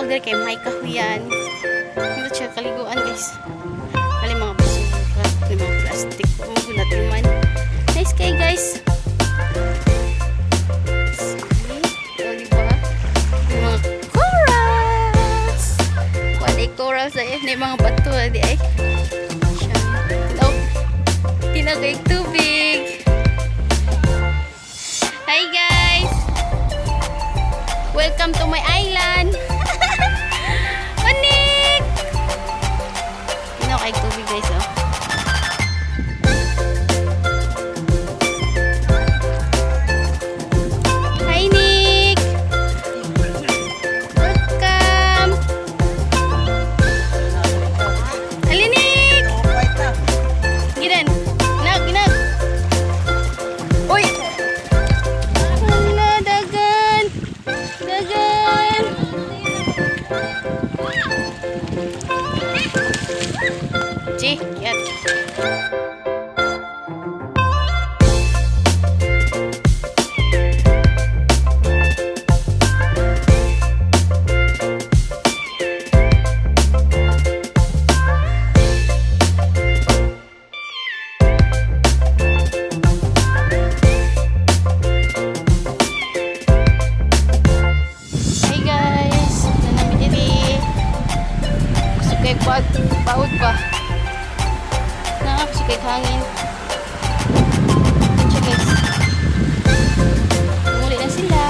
Tawag diri kay may kahuyan. Dito siya kaliguan, guys. Kali mga basura, may mga plastic. Ang gulat naman. Nice kay, guys. See? O, diba? May mga corals! Wala corals ay. May mga bato di ay. Siya. Oh, tinagay tubig. Hi, guys! Welcome to my island! Onik! Tinaw kay tubig, guys, oh. Hi, Nick! Welcome! Alinik! Ginan! Nag, ginag! Uy! Hala, dagan! Dagan! Chi, yan. Hey guys, nanami diri. Gusto kay baud, baud ba? Na, gusto kay hangin. Siya, guys. Muli na sila.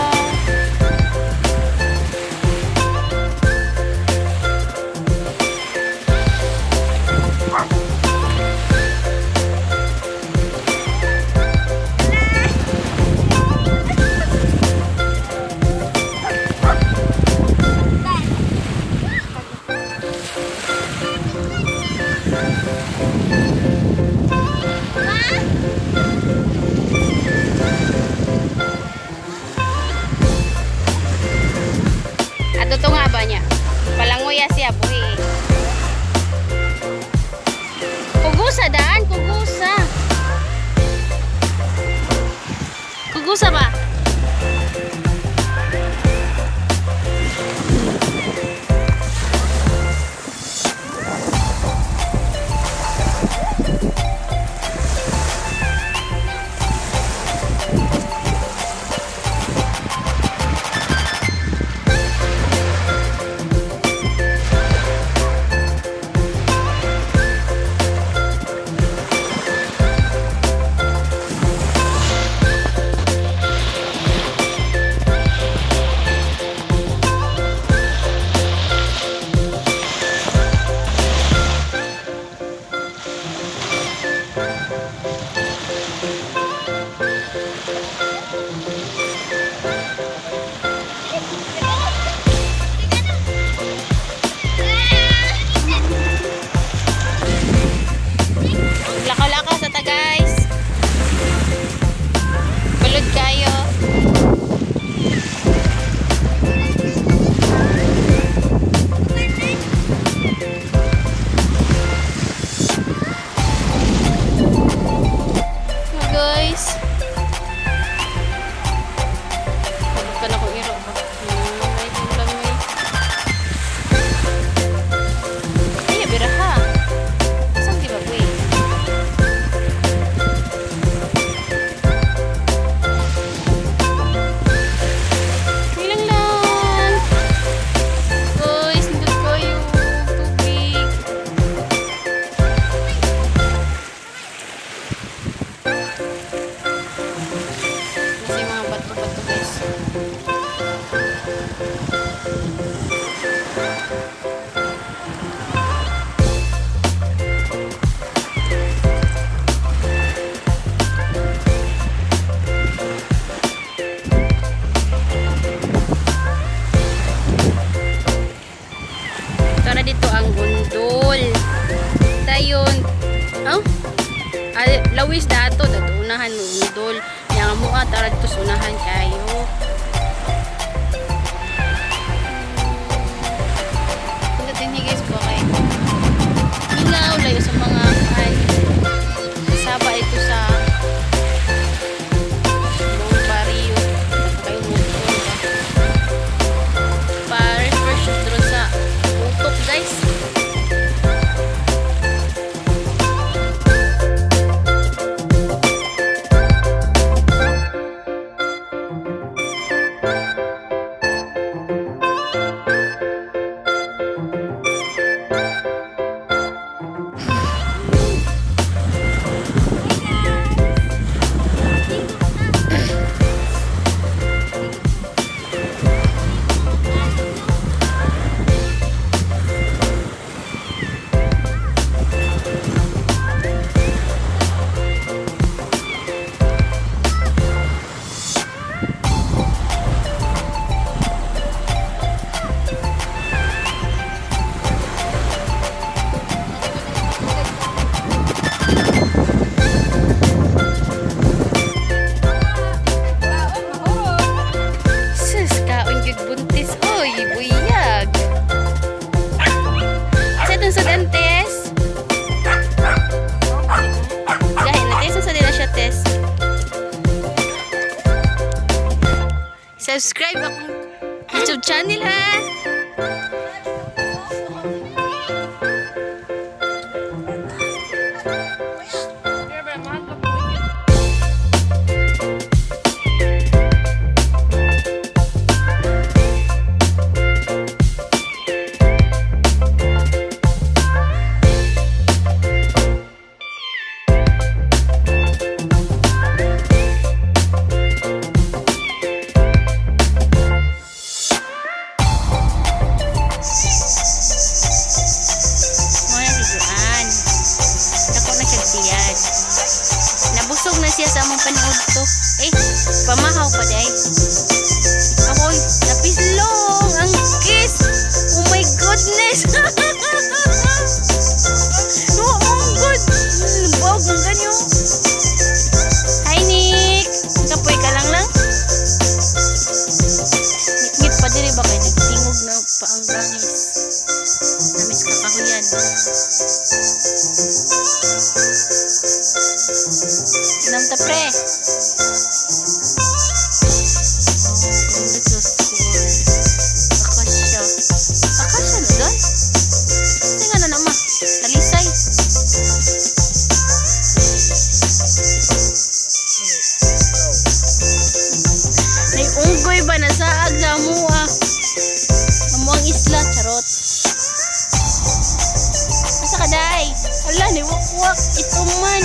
Ato to nga ba niya? Palanguya siya, buhi. Kugusa daan, kugusa. Kugusa ba? Lakaw-lakaw sa ta, guys. Balod kayo. Oh, guys. Huwag ka na kong iro ba? Ay, lamay. Ay, abira ha. Saan di ba, buwi? Ilang lang. Guys, nindot kayo. Tubig. Kasi mga bato-bato, guys. Tara dito ang gundol. Dayon. Oh? Ay, lawis dato dato unahan mo gundol. Yang mua tara dito sa unahan kayo. Punta din guys po kay Ingaw layo sa mga kan. Saba ito sa buong barrio. Kayo motor ba? Pa-refresh drone. Subscribe akong YouTube channel, ha. Mo na si Juan. Dako na siya tiyad. Nabusog na siya sa among paniud to. Eh, pamahaw pa day. Ako'y napislong ang kiss. Oh my goodness. No, oh good. Bog mong ganyo. Hi, Nick. Kapoy ka lang lang. Ngit pa diri ba kay nagtingog na pa ang gangis. Namiss ka kahuyan. Inom ta, pre. Oh, ganda sa school. Akasya. Akasya na doon? Tingnan na naman. Talisay. May unggoy ba na saag sa amua? Amo ang isla, charot. Asa ka, day? Ala, ni wakwak. Ito man.